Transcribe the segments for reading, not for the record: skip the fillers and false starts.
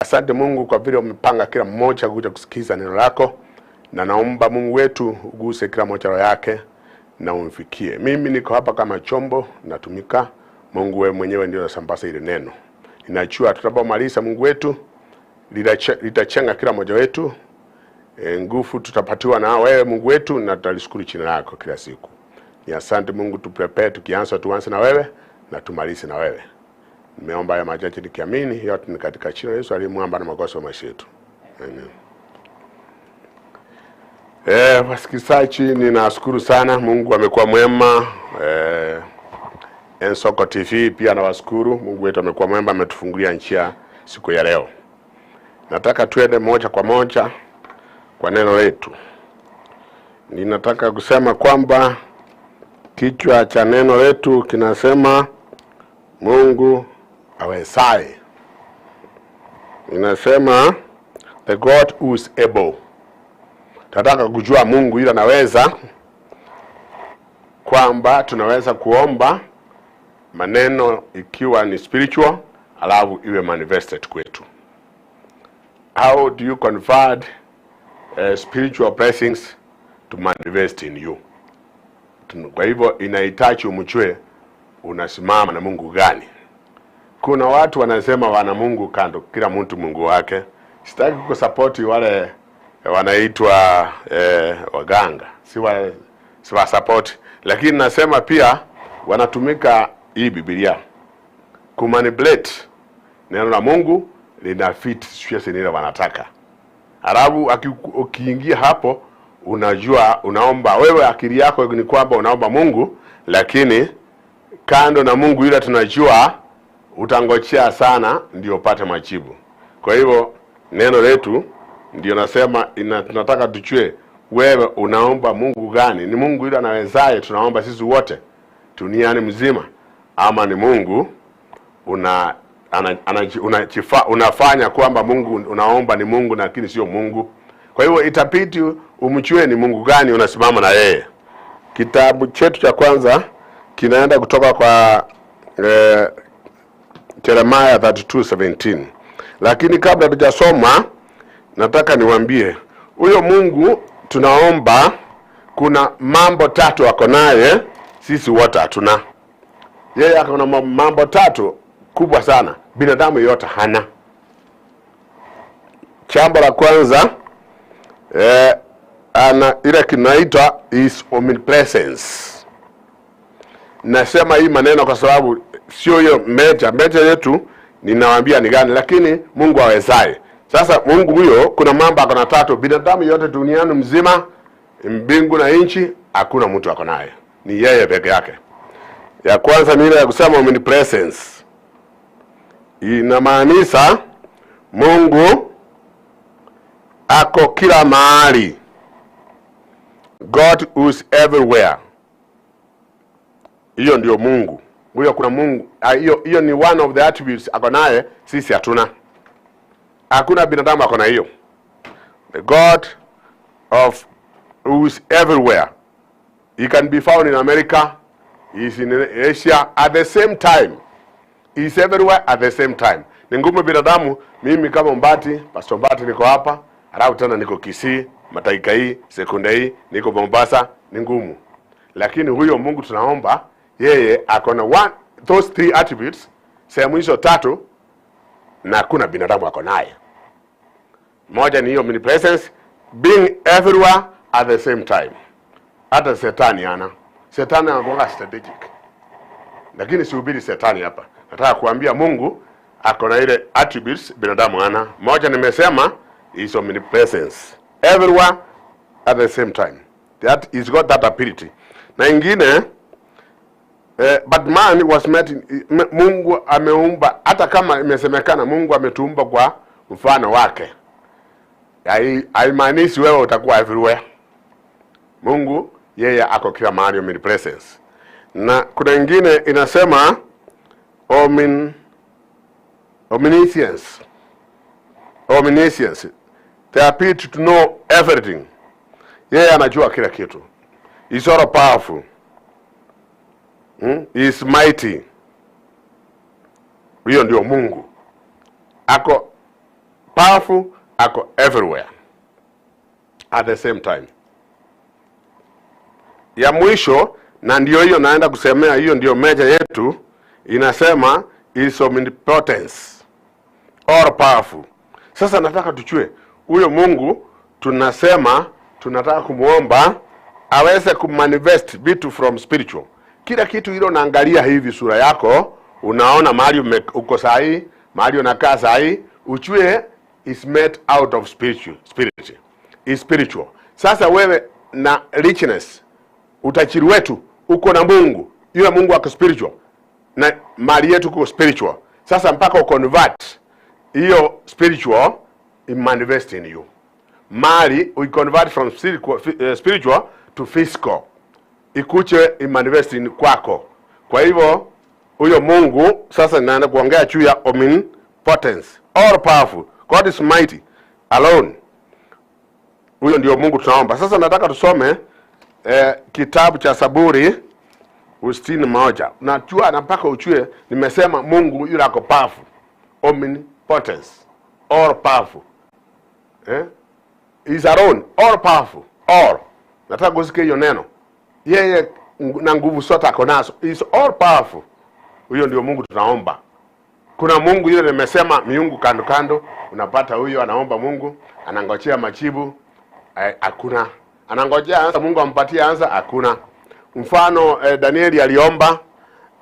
Asante Mungu kwa vile umepanga kila mmoja kuja kusikiza neno lako, na naomba Mungu wetu uguse kila mmoja roho yake na umfikie. Mimi niko hapa kama chombo natumika. Mungu wewe mwenyewe ndio unasambaza ile neno. Ninajua tutapomaliza, Mungu wetu, litachenga kila mmoja wetu. Nguvu tutapatiwa na wewe Mungu wetu, na tutalishukuru jina lako kila siku. Ni asante Mungu, tuprepare tukianza, tuanze na wewe na tumalize na wewe. Nimeomba haya machache nikiamini yote ni katika jina la Yesu aliye mwamba na mwokozi wa maisha yetu. Amen. Wasikilizaji, ninashukuru sana, Mungu amekuwa mwema. Ensoko TV pia nawashukuru, Mungu wetu amekuwa mwema, ametufungulia njia siku ya leo. Nataka tuende moja kwa moja kwa neno letu. Ninataka kusema kwamba kichwa cha neno letu kinasema Mungu awezaye. Inasema the God who is able. Tunataka kujua Mungu yule anaweza, kwamba tunaweza kuomba maneno ikiwa ni spiritual alafu iwe manifested kwetu. How do you convert spiritual blessings to manifest in you? Kwa hivyo inahitaji umjue unasimama na Mungu gani. Kuna watu wanasema wana Mungu kando, kila mtu Mungu wake. Sitaki kusupport wale wanaitwa waganga, siwa support, lakini nasema pia wanatumika hii Biblia kumanipulate neno la Mungu lina fit situation ile wanataka. Halafu ukiingia hapo, unajua unaomba wewe, akili yako ni kwamba unaomba Mungu, lakini kando na Mungu yule tunajua utangojea sana ndio upate majibu. Kwa hivyo neno letu ndio nasema tunataka tujue wewe unaomba Mungu gani? Ni Mungu yule anawezaye tunaomba sisi wote duniani mzima, ama ni Mungu unafanya kwamba Mungu unaomba ni Mungu lakini sio Mungu? Kwa hivyo itabidi umjue ni Mungu gani unasimama na yeye. Kitabu chetu cha kwanza kinaenda kutoka kwa Jeremiah 32:17. Lakini kabla tujasoma, nataka niwaambie huyo Mungu tunaomba, kuna mambo tatu ako naye, sisi wote hatuna. Yeye ako na mambo tatu kubwa sana, binadamu yote hana. Jambo la kwanza, ana ile kinaitwa is omnipresence. Nasema hii maneno kwa sababu sio hiyo major. Major yetu ninawaambia ni gani, lakini Mungu awezaye. Sasa Mungu huyo kuna mambo ako na tatu, binadamu yote duniani mzima, mbingu na nchi, hakuna mtu ako naye, ni yeye peke yake. Ya kwanza ni ile ya kusema omnipresence, inamaanisha Mungu ako kila mahali. God is everywhere. Hiyo ndio Mungu huyo. Kuna Mungu, hiyo ni one of the attributes ako naye, sisi hatuna. Hakuna binadamu ako na hiyo. The God of who is everywhere. He can be found in America, he is in Asia at the same time. He is everywhere at the same time. Ni ngumu binadamu, mimi kama Mbati, Pastor Mbati niko hapa, halafu tena niko Kisii, madakika hii, sekunde hii, niko Mombasa, ni ngumu. Lakini huyo Mungu tunaomba, yeye ako na one those three attributes, sehemu hizo tatu, na hakuna binadamu ako naye. Moja ni hiyo omnipresence, being everywhere at the same time. Hata shetani ana. Shetani anakuwa strategic. Lakini sihubiri shetani hapa. Nataka kuambia Mungu ako na ile attributes binadamu ana. Moja nimesema is omnipresence. Everywhere at the same time. That is got that ability. Na ingine, but man was made in, Mungu ameumba, hata kama imesemekana Mungu ametuumba kwa mfano wake, haimaanishi wewe utakuwa everywhere. Mungu yeye ako kila mahali, omnipresence. Na kuna ingine inasema omniscience. Omniscience. The ability to know everything. Yeye anajua kila kitu. He's all powerful. He is mighty. Hiyo ndio Mungu. Ako powerful, ako everywhere at the same time. Ya mwisho, na ndio hiyo naenda kusemea, hiyo ndio meja yetu, inasema is omnipotence, all powerful. Sasa nataka tujue huyo Mungu tunasema tunataka kumwomba aweze kumanifest vitu from spiritual. Kila kitu ile unaangalia hivi sura yako, unaona mahali uko sahi, mahali unakaa sahi, ujue is made out of spiritual, spirit. Is spiritual. Sasa wewe na richness, utajiri wetu uko na Mungu, yule Mungu ako spiritual na mali yetu uko spiritual. Sasa mpaka uconvert hiyo spiritual manifest in you. Mali we convert from spiritual, spiritual to physical, ikuje imanifest in kwako. Kwa hivyo huyo Mungu sasa naenda kuongea juu ya omnipotence, all powerful. God is mighty alone. Huyo ndio Mungu tunaomba. Sasa nataka tusome kitabu cha Saburi 61. Najua na mpaka ujue nimesema Mungu yule ako powerful, omnipotence, all powerful. Eh? Is alone, all powerful, all. Nataka kusikia hiyo neno. Yeye na nguvu zote ako nazo. Is all powerful. Huyo ndio Mungu tunaomba. Kuna Mungu yule nimesema miungu kando kando, unapata huyo anaomba Mungu, anangojea majibu, hakuna. Anangojea answer, Mungu ampatie answer, hakuna. Mfano Danieli aliomba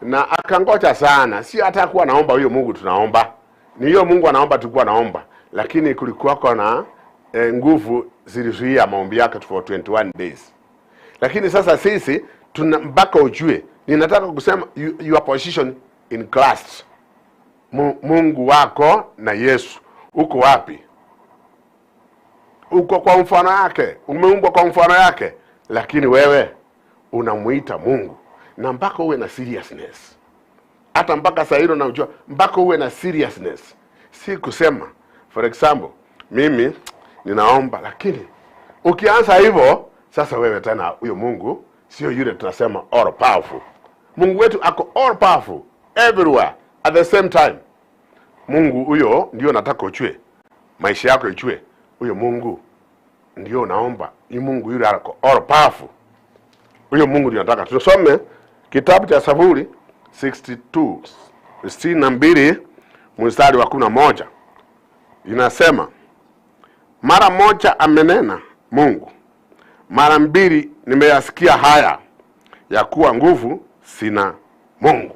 na akangoja sana, si hata kuwa anaomba huyo Mungu tunaomba, ni hiyo Mungu anaomba tulikuwa naomba, lakini kulikuwako na nguvu zilizuia maombi yake for 21 days. Lakini sasa sisi tuna mpaka ujue, ninataka kusema your position in Christ, Mungu wako na Yesu uko wapi? Uko kwa mfano yake, umeumbwa kwa mfano yake, lakini wewe unamuita Mungu, na mpaka uwe na seriousness. Hata mpaka saa hilo najua mpaka uwe na seriousness, si kusema for example mimi ninaomba, lakini ukianza hivyo sasa wewe tena huyo Mungu sio yule tunasema all powerful. Mungu wetu ako all powerful everywhere at the same time. Mungu huyo ndio nataka ujue, maisha yako ijue huyo Mungu ndio naomba, ni Mungu yule ako all powerful. Huyo Mungu ndio nataka tusome kitabu cha Zaburi 62 62 mstari wa 11, inasema mara moja amenena Mungu, mara mbili nimeyasikia haya, ya kuwa nguvu sina Mungu.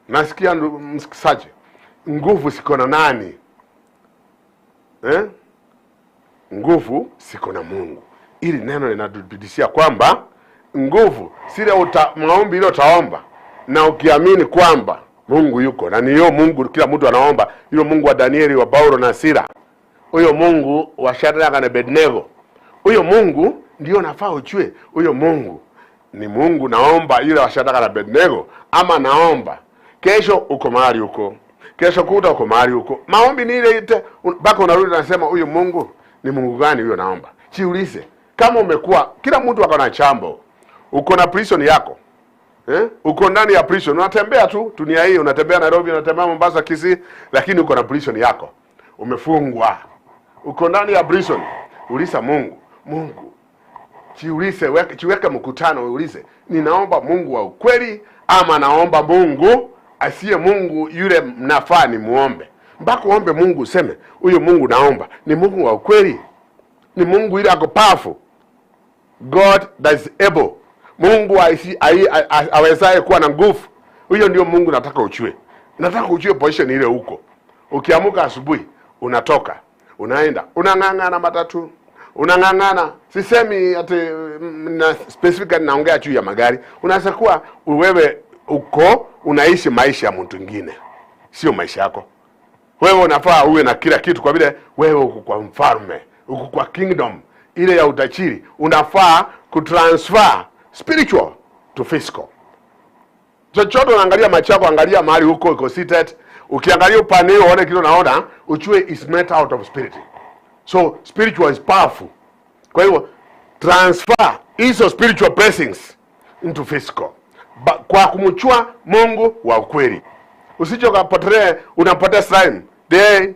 Nasikia msikisaje, nguvu siko na nani eh? Nguvu siko na Mungu. Ili neno linatudhibitishia kwamba nguvu sile maombi ile utaomba na ukiamini kwamba Mungu yuko na niyo Mungu kila mtu anaomba, yule Mungu wa Danieli, wa Paulo na Sila, huyo Mungu wa Shadraka na Abednego, huyo Mungu ndio nafaa ujue, huyo Mungu ni Mungu naomba yule wa Shadraka na Abednego, ama naomba kesho uko mahali huko, kesho kuta uko mahali huko. Maombi ni ile ite mpaka unarudi unasema huyu Mungu ni Mungu gani huyo naomba? Jiulize. Kama umekuwa kila mtu ako na chambo, uko na prison yako. Eh? Uko ndani ya prison, unatembea tu dunia hii, unatembea Nairobi, unatembea Mombasa, Kisii, lakini uko na prison yako. Umefungwa. Uko ndani ya prison. Uliza Mungu, Mungu, jiulize, jiweke mkutano, uulize, ninaomba Mungu wa ukweli ama naomba Mungu asiye Mungu yule mnafaa ni muombe. Mpaka uombe Mungu useme, huyo Mungu naomba ni Mungu wa ukweli, ni Mungu yule ako powerful, God that is able, Mungu awezaye kuwa na nguvu. Huyo ndio Mungu nataka ujue. Nataka ujue position ile huko. Ukiamuka asubuhi unatoka, unaenda, unang'ang'ana matatu, unang'ang'ana. Sisemi ati na specifically naongea juu ya magari. Unaweza kuwa wewe uko unaishi maisha ya mtu mwingine, sio maisha yako. Wewe unafaa uwe na kila kitu, kwa vile wewe uko kwa mfalme, uko kwa kingdom ile ya utajiri. Unafaa kutransfer spiritual to physical. Chochote unaangalia macho yako, angalia mahali huko iko seated. Ukiangalia upande huo uone kile unaona, ujue is made out of spirit. So spiritual is powerful. Kwa hivyo transfer hizo spiritual blessings into physical. Kwa kumchua Mungu wa ukweli. Usije ukapotelea, unapoteza time day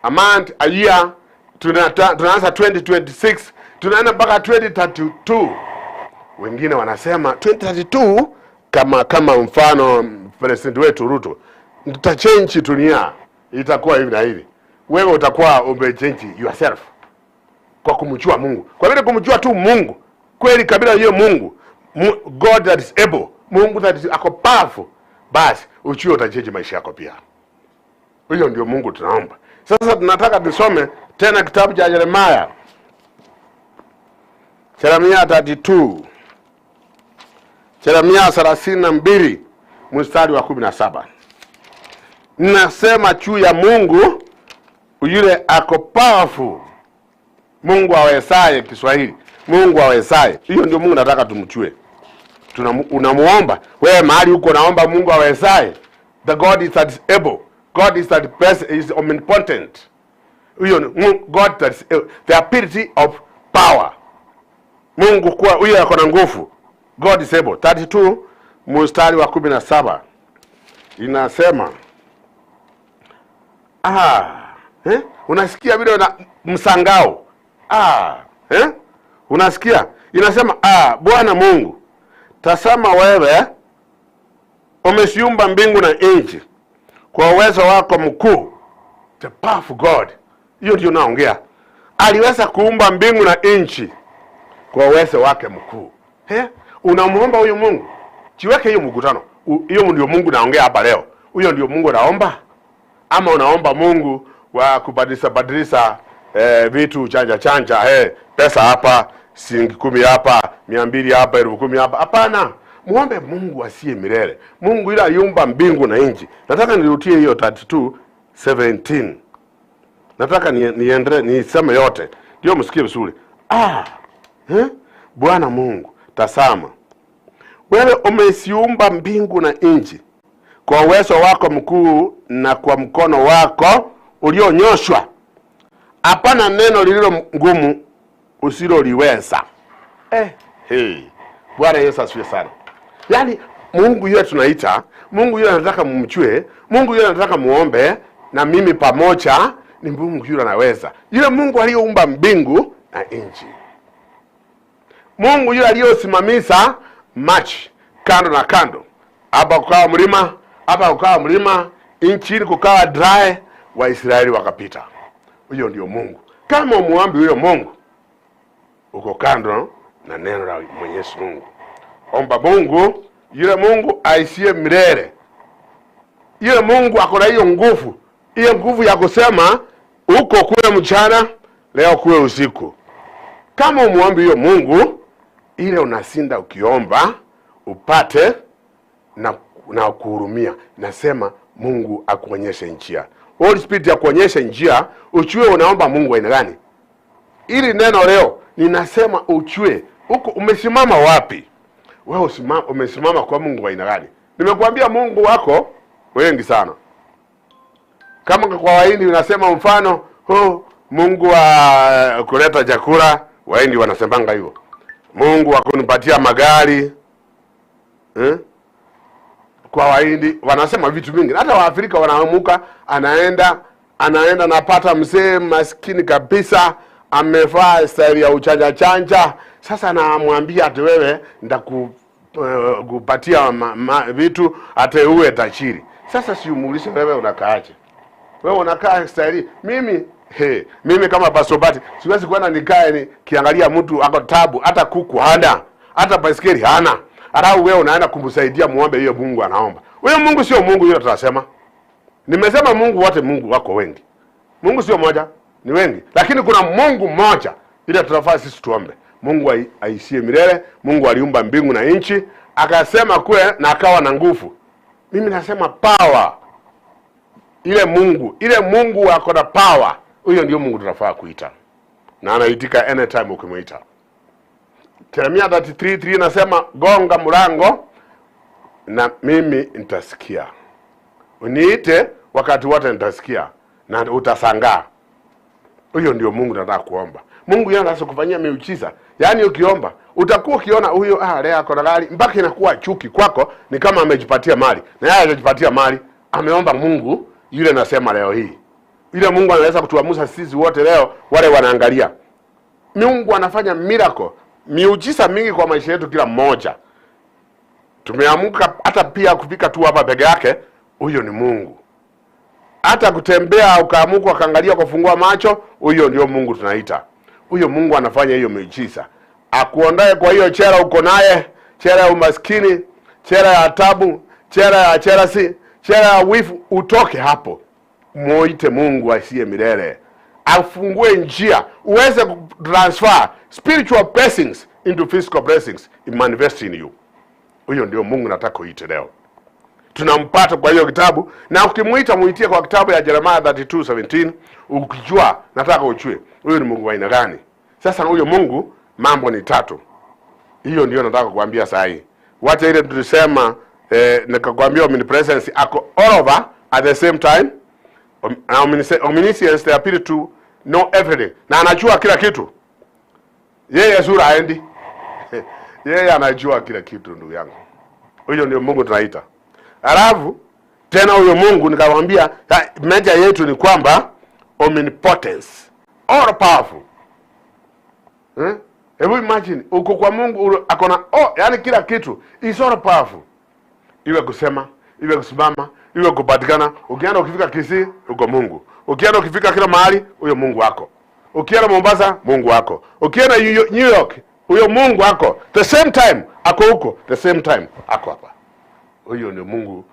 a month, a year. Tunaanza 2026, tunaenda mpaka 2032. Wengine wanasema 2032 kama mfano president wetu Ruto, tutachange dunia, itakuwa hivi na hivi. Wewe utakuwa umechange yourself kwa kumjua Mungu. Kwa vile kumjua tu Mungu kweli kabila hiyo Mungu, God that is able, Mungu that is ako powerful, basi ujue utachange maisha yako pia. Huyo ndio Mungu tunaomba. Sasa tunataka tusome tena kitabu cha Yeremia, Yeremia 32, Yeremia 32 mstari wa 17. Nasema juu ya Mungu yule ako powerful, Mungu awezaye, Kiswahili, Mungu awezaye. Hiyo ndio Mungu nataka tumjue. Unamuomba wewe mahali huko, naomba Mungu awezaye. The God is that is able. God is that best, is omnipotent. Huyo ni God that is able. The ability of power. Mungu kuwa huyo ako na nguvu. God is able. 32 mstari wa 17 inasema, eh? Unasikia vile na msangao, eh? Unasikia inasema, Bwana Mungu, tazama wewe umeziumba mbingu na nchi kwa uwezo wako mkuu. The powerful God, hiyo ndio naongea. Aliweza kuumba mbingu na nchi kwa uwezo wake mkuu. He? Unamuomba huyu Mungu, jiweke hiyo mkutano. Hiyo ndio Mungu naongea hapa leo. Huyo ndio Mungu naomba, ama unaomba Mungu wa kubadilisha badilisha vitu chanja chanja, pesa hapa, shilingi 10 hapa, 200 hapa, 10,000 hapa. Hapana, muombe Mungu asiye milele, Mungu yule aliumba mbingu na nchi. Nataka nirudie hiyo 32:17. Nataka niendelee niseme yote ndio msikie vizuri. Eh? Bwana Mungu, tazama wewe umeziumba mbingu na nchi kwa uwezo wako mkuu na kwa mkono wako ulionyoshwa. Hapana neno lililo ngumu usiloliweza. Hey. Bwana Yesu asifiwe sana. Yaani Mungu yule tunaita, Mungu yule anataka mumjue, Mungu yule anataka muombe na mimi pamoja, ni Mungu yule anaweza. Yule Mungu aliyeumba mbingu na nchi. Mungu yule aliyosimamisha maji kando na kando. Hapa kukawa mlima, hapa kukawa mlima, nchini kukawa dry, Waisraeli wakapita. Huyo ndio Mungu. Kama umuombi huyo Mungu, uko kando na neno la Mwenyezi Mungu. Omba Mungu, yule Mungu aishie milele. Yule Mungu ako na hiyo nguvu, hiyo nguvu ya kusema uko kuwe mchana, leo kuwe usiku. Kama umuombi huyo Mungu, ile unasinda ukiomba upate na kuhurumia. Nasema Mungu akuonyeshe njia. Holy Spirit akuonyeshe njia, ujue unaomba Mungu aina gani. Ili neno leo ninasema ujue huko umesimama wapi. Wewe umesimama kwa Mungu wa aina gani? Nimekuambia Mungu wako wengi sana. Kama kwa Wahindi unasema mfano, Mungu wa kuleta chakula, Wahindi wanasemanga hivyo. Mungu wa kunipatia magari. Kwa Wahindi wanasema vitu vingi. Hata Waafrika wanaamuka, anaenda napata mzee maskini kabisa, amevaa style ya uchanja chanja. Sasa anamwambia ati wewe nitakupatia vitu ate uwe tajiri. Sasa si umuulize wewe unakaaje? Wewe unakaa style mimi, mimi kama Pastor Bati siwezi kwenda nikae nikiangalia mtu ako tabu, hata kuku hana, hata baiskeli hana. Alafu wewe unaenda kumsaidia muombe hiyo Mungu anaomba. Huyo Mungu sio Mungu yule tunasema. Nimesema Mungu wote, Mungu wako wengi. Mungu sio moja, ni wengi. Lakini kuna Mungu mmoja ile tunafaa sisi tuombe. Mungu aishie milele. Mungu aliumba mbingu na nchi, akasema kuwe na akawa na nguvu. Mimi nasema power. Ile Mungu ako na power. Huyo ndio Mungu tunafaa kuita. Na anaitika anytime ukimuita. Yeremia 33:3 nasema gonga mlango na mimi nitasikia. Uniite wakati wote nitasikia na utasangaa. Huyo ndio Mungu nataka kuomba. Mungu yeye anaweza kufanyia miujiza. Yaani ukiomba utakuwa ukiona huyo, leo ako na gari, mpaka inakuwa chuki kwako, ni kama amejipatia mali. Na yeye hajajipatia mali, ameomba Mungu yule nasema leo hii. Ile Mungu anaweza kutuamusha sisi wote leo, wale wanaangalia. Mungu anafanya miracle, miujiza mingi kwa maisha yetu kila mmoja. Tumeamka hata pia kufika tu hapa peke yake, huyo ni Mungu. Hata kutembea ukaamuka ukaangalia ukafungua macho, huyo ndio Mungu tunaita. Huyo Mungu anafanya hiyo miujiza. Akuondoe kwa hiyo chera uko naye, chera ya umaskini, chera ya tabu, chera ya cherasi, chera ya wivu, utoke hapo. Muite Mungu asiye milele. Afungue njia uweze kutransfer spiritual blessings into physical blessings manifest in you. Huyo ndio Mungu nataka uite leo. Tunampata kwa hiyo kitabu, na ukimuita muitie kwa kitabu ya Jeremiah 32:17. Ukijua, nataka ujue huyu ni Mungu wa aina gani. Sasa huyo Mungu mambo ni tatu. Hiyo ndio nataka kuambia saa hii. Wacha ile tulisema, nikakwambia omnipresence, ako all over at the same time. Na omniscience, the ability to know everything, na anajua kila kitu. Yeye sura haendi, yeye anajua kila kitu, ndugu yangu. Huyo ndio Mungu tunaita. Alafu tena huyo Mungu nikamwambia meja yetu ni kwamba omnipotence, all powerful. Eh? Hebu imagine uko kwa Mungu akona, oh, yani kila kitu is all powerful. Iwe kusema, iwe kusimama, iwe kupatikana. Ukienda ukifika Kisii uko Mungu. Ukienda ukifika kila mahali, huyo Mungu wako. Ukienda Mombasa, Mungu wako. Ukienda New York, huyo Mungu wako. The same time ako huko, the same time ako hapa. Huyo ndio Mungu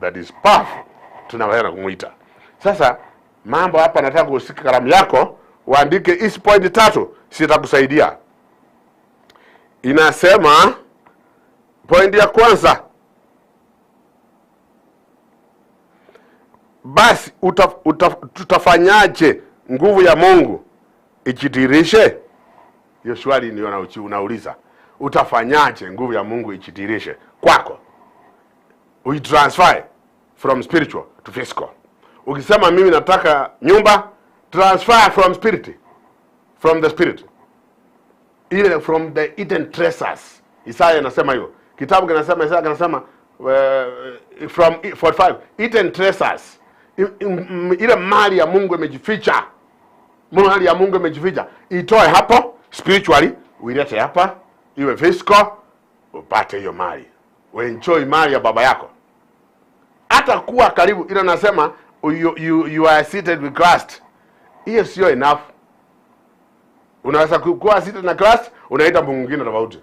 that is powerful, tunaweza kumuita. Sasa mambo hapa, nataka usike kalamu yako uandike hizi point tatu, sitakusaidia. Inasema point ya kwanza, basi tutafanyaje nguvu ya Mungu ijidhihirishe? Hiyo swali ndio unauliza, utafanyaje nguvu ya Mungu ijidhihirishe kwako? Uitransfer from spiritual to physical. Ukisema mimi nataka nyumba, transfer from spirit, from the spirit, ile from the hidden treasures. Isaya inasema hivyo, kitabu kinasema, Isaya kinasema from 45 hidden treasures, ile mali ya Mungu imejificha, mali ya Mungu imejificha, itoe hapo spiritually uilete hapa iwe physical, upate hiyo mali, uenjoy mali ya baba yako. Hata kuwa karibu, ila nasema you are seated with Christ, hiyo sio enough. Unaweza kuwa seated na Christ, unaita Mungu mwingine tofauti.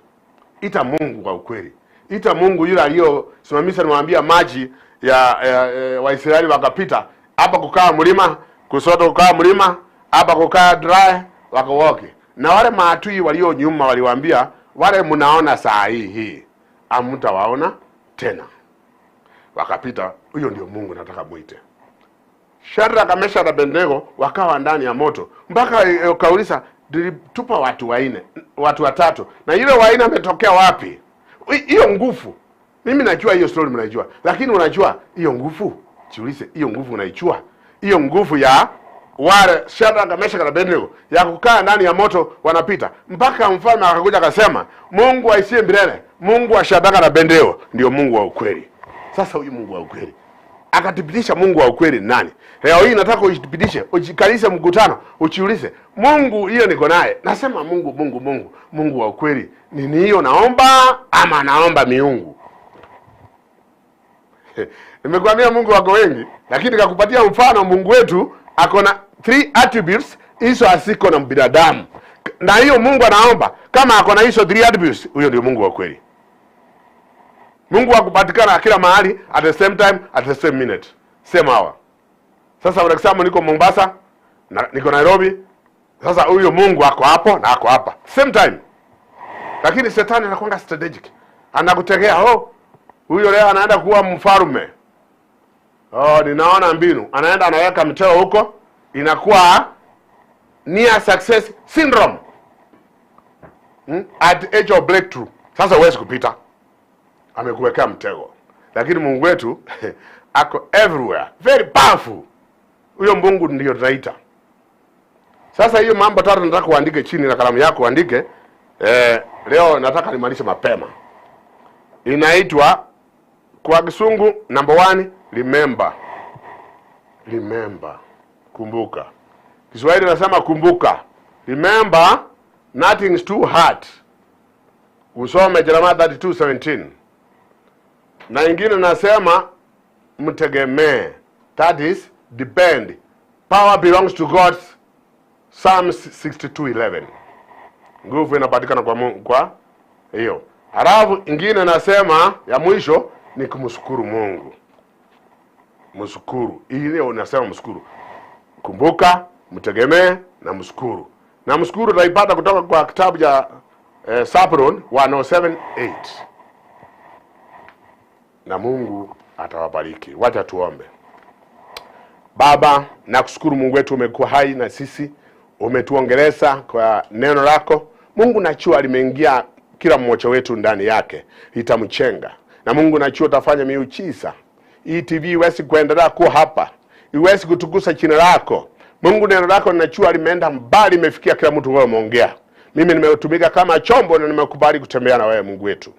Ita Mungu kwa ukweli, ita Mungu yule aliyosimamisha, nimwambia maji ya Waisraeli wakapita, hapa kukaa mlima, kusoto kukaa mlima, hapa kukaa dry, wakawoke. Na wale maatui walio nyuma waliwaambia, wale mnaona saa hii hii hamtawaona tena. Wakapita. Huyo ndio Mungu nataka muite. Shadraka, Meshaki na Abednego wakawa ndani ya moto mpaka kauliza, tulitupa watu waine, watu watatu, na yule waine ametokea wapi? Hiyo nguvu, mimi najua hiyo story, mnaijua, lakini unajua hiyo nguvu, jiulize, hiyo nguvu unaijua? Hiyo nguvu ya wale Shadraka, Meshaki na Abednego ya kukaa ndani ya moto wanapita mpaka mfalme akakuja akasema, Mungu aishie milele, Mungu wa Shadraka na Abednego ndio Mungu wa ukweli. Sasa huyu Mungu wa ukweli akathibitisha Mungu wa ukweli ni nani? Leo hii nataka uithibitishe, ujikalishe mkutano, ujiulize, Mungu hiyo niko naye. Nasema Mungu, Mungu, Mungu, Mungu wa ukweli ni hiyo naomba ama naomba miungu? Nimekuambia Mungu wako wengi, lakini nikakupatia mfano Mungu wetu ako na 3 attributes hizo asiko na binadamu. Na hiyo Mungu anaomba kama ako na hizo 3 attributes, huyo ndio Mungu wa kweli. Mungu wa kupatikana kila mahali at the same time at the same minute, same hour. Sasa for example niko Mombasa na niko Nairobi. Sasa huyo Mungu ako hapo na ako hapa same time. Lakini shetani anakuwa strategic. Anakutegea, oh, huyo leo anaenda kuwa mfalme. Oh, ninaona mbinu. Anaenda anaweka mtego huko, inakuwa near success syndrome. At age of breakthrough. Sasa huwezi kupita. Amekuwekea mtego. Lakini Mungu wetu ako everywhere, very powerful. Huyo Mungu ndio tunaita. Sasa hiyo mambo tatu nataka uandike chini na kalamu yako uandike. Leo nataka nimalishe mapema. Inaitwa kwa Kisungu number 1, remember. Remember. Kumbuka. Kiswahili nasema kumbuka. Remember, nothing is too hard. Usome Jeremiah 32:17. Na ingine nasema mtegemee. That is depend. Power belongs to God. Psalms 62:11. Nguvu inapatikana kwa Mungu kwa hiyo. Halafu ingine nasema ya mwisho ni kumshukuru Mungu. Mshukuru. Ile unasema mshukuru. Kumbuka, mtegemee na mshukuru. Na mshukuru utaipata kutoka kwa kitabu cha Zaburi 107:8. Na Mungu atawabariki. Wacha tuombe. Baba, nakushukuru Mungu wetu, umekuwa hai na sisi, umetuongeleza kwa neno lako. Mungu najua limeingia kila mmoja wetu ndani yake, litamchenga. Na Mungu najua utafanya miujiza. Hii TV iwezi kuendelea kuwa hapa, iwezi kutukuza jina lako. Mungu, neno lako najua limeenda mbali, limefikia kila mtu wewe umeongea. Mimi nimetumika kama chombo na nimekubali kutembea na wewe Mungu wetu.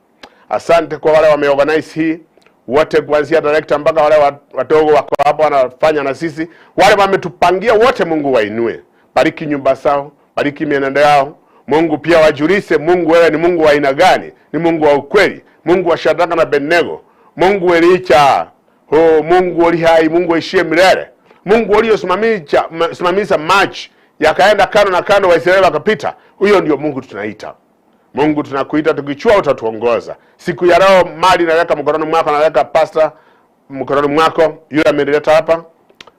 Asante kwa wale wameorganize hii wote, kuanzia director mpaka wale wadogo wako hapa wanafanya na sisi, wale wametupangia wote, Mungu wainue. Bariki nyumba zao, bariki mienendo yao. Mungu pia wajulishe, Mungu wewe ni Mungu wa aina gani? Ni Mungu wa ukweli, Mungu wa Shadraka na Abednego, Mungu Elicha, oh, Mungu oli hai, Mungu aishie milele, Mungu uliosimamisha maji yakaenda kando na kando, Waisraeli wakapita. Huyo ndio Mungu tunaita. Mungu tunakuita tukichua utatuongoza. Siku ya leo mali naweka mkononi mwako, naweka pastor mkononi mwako, yule amenileta hapa.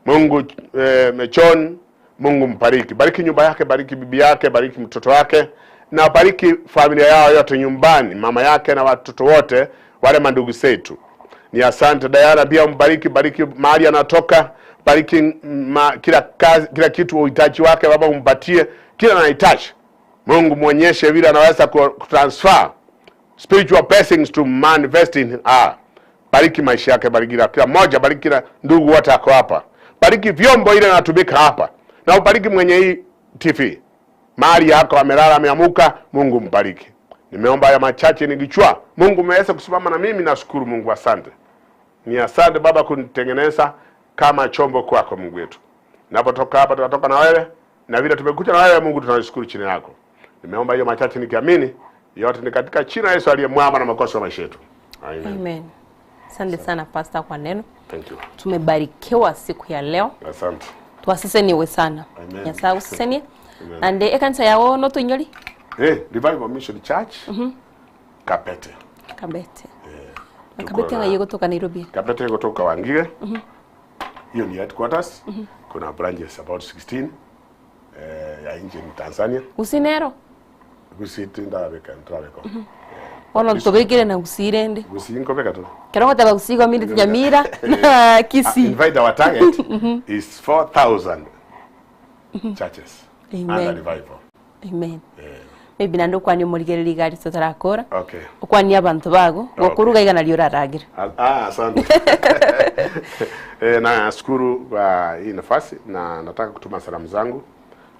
Mungu Mechon, Mungu mbariki. Bariki nyumba yake, bariki bibi yake, bariki mtoto wake na bariki familia yao yote nyumbani, mama yake na watoto wote wale mandugu zetu. Ni asante Diana, pia mbariki, bariki mahali anatoka, bariki kila kazi, kila kitu uhitaji wake Baba umpatie kila anahitaji. Mungu muonyeshe vile anaweza kutransfer spiritual blessings to manifest in her. Bariki maisha yake, bariki kila mmoja, bariki kila ndugu wote ako hapa. Bariki vyombo ile inatumika hapa. Na ubariki mwenye hii TV. Mahali yako amelala ameamuka, Mungu mbariki. Nimeomba haya machache nikichua. Mungu umeweza kusimama na mimi, nashukuru Mungu, asante. Ni asante Baba kunitengeneza kama chombo kwako Mungu wetu. Napotoka hapa tunatoka na wewe, na vile tumekuja na wewe Mungu tunashukuru chini yako. Nimeomba hiyo machache nikiamini, yote ni katika jina Yesu aliye mwamba na makosa ya maisha yetu. Amen. Amen. Asante sana Pastor kwa neno. Thank you. Tumebarikiwa siku ya leo. Asante. Twasiseniwe sana. Amen. Nyasaye usisenie. Ande ekanisa yao notunyoli? Revival Mission Church. Kabete. Kabete. Kabete nga yego kutoka Nairobi. Kabete kutoka Wangige. Hiyo ni headquarters. Kuna branches about 16 ya nje ni Tanzania. Usinero. Gusitinda beka ntrabeko. Ono tobekere na usirende. Gusinko beka to. Kero taba usigo mindi Nyamira na Kisii. Invite our target is 4,000 churches. Amen. Under revival. Amen. Maybe nando kwani omorigereri gari tutarakora. Okay. Okwani abantu bago gokuruga igana lyora ragira. Asante. Na shukuru kwa hii nafasi na nataka kutuma salamu zangu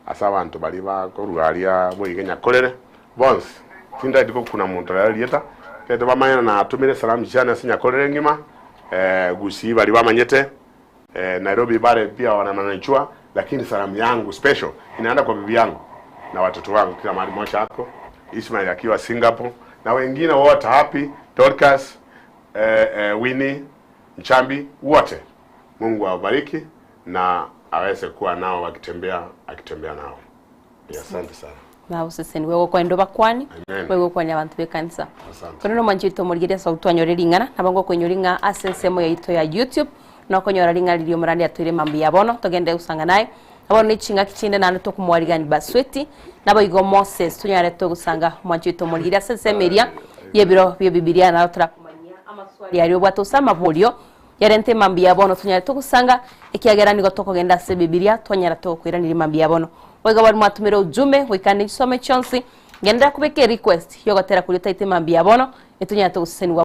asa abantu bali bakorugaria boigenya kolere bonse tinda ndiko kuna muntu rarieta kete bamanya na atumire salamu jana sinya kolere ngima gusi bali bamanyete Nairobi bare pia wanamanachua, lakini salamu yangu special inaenda kwa bibi yangu na watoto wangu kila mahali moja hako Ismail akiwa Singapore na wengine wote happy Dorcas Winnie Nchambi wote. Mungu awabariki na aweze kuwa nao wakitembea akitembea nao. Asante sana. Na usiseni wewe kwa ndo bakwani wewe kwa abantu bekanisa. Kono manchito morigeria sautu anyore ringana nabango kwenyoringa asensemo yaito ya YouTube no konyora ringa lilio murandi atwire mambi yabono togende usanga naye. Abo ni chinga kichinde nanu tokumwarigani basweti nabo igo Moses tunyare togusanga mwanchito morigeria asensemeria yebiro byo Biblia na turakumanyia amaswali yari bwato sama bolio yarente mambi yabono tunyare togusanga ekiagera nigo tokogenda se Biblia twanyara tokwira niri mambi yabono. Wega bari mwatumira ujume wikane isome chonsi ngenda kubeke request yogotera kuri taite mambi yabono etunyara toguseniwa.